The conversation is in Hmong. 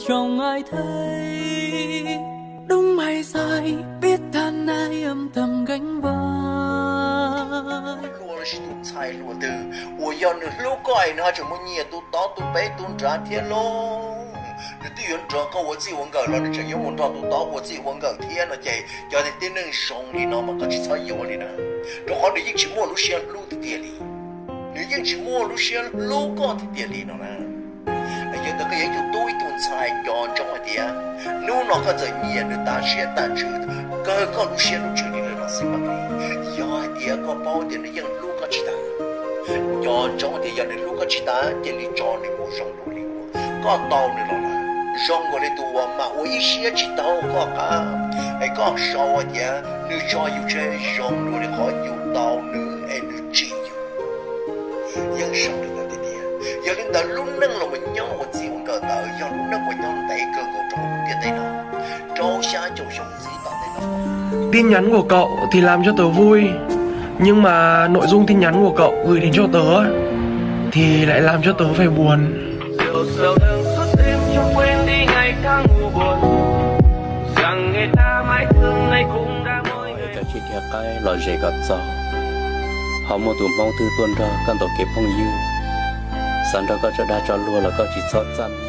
Chồng ai thấy đúng hay sai, biết than ai âm thầm gánh vác. Luag los sis tus ntxhais hluas twg uas yog nws hlub koj es nws ho tseem mus nyiam tus tod tus pem tus nrad thiab lauj? Nws twb yuav nrog koj ua txij ua nkawm los nws tseem yuav mus nrog tus tod ua txij ua nkawm thiab no ces cov tib neeg zoo li no mas koj tsis txhob yuav li na, rau qhov nws yeej tsis muaj lub siab hlub tiag tiag li. Nws yeej tsis muaj lub siab hlub koj tiag tiag li no na. Yog ntawd koj yog ib tug tub ib tug ntxhais, nco ntsoov hais tias hnub no koj txawm nyiam nws tas siab tas ntsws, kawg koj lub siab lub ntsws li lawm los xij peem li. Yog hais tias koj paub tias nws yeej hlub koj tsis tas, nco ntsoov tias yog nws hlub koj tsis tas cia li tso nws mus zoo dua li uas koj tau nws los lawm. Zoo nkaus li tus uas mam ua ib siab tsis tau koj qab, es koj sau hais tias nws tso yus tseg zoo dua li qhov yus tau nws es nws tsim yus. Yeej zoo li ntawd tiag tiag. Yog li ntawd lub neej los mus nyob ua txij ua nkawm ntawd yog lub neej uas nyob ntev kawg nkaus rau hauv lub ntiaj teb no, rau xya caum xyoo ntxiv tom ntej no. Tin nhắn của cậu thì làm cho tớ vui, nhưng mà nội dung tin nhắn của cậu gửi đến cho tớ á, thì lại làm cho tớ phải buồn. Rượu sầu nâng suốt đêm cho quên đi ngày tháng u buồn, rằng người ta mãi thương nay cũng đã mỗi người. Koj tsis dhia qaib los zem kom txog, ho muaj tus hmoob twg tuaj nrog koj ntaus kev phooj ywg, xav nrog koj tso dag tso luag los koj tsis txhob txaj muag.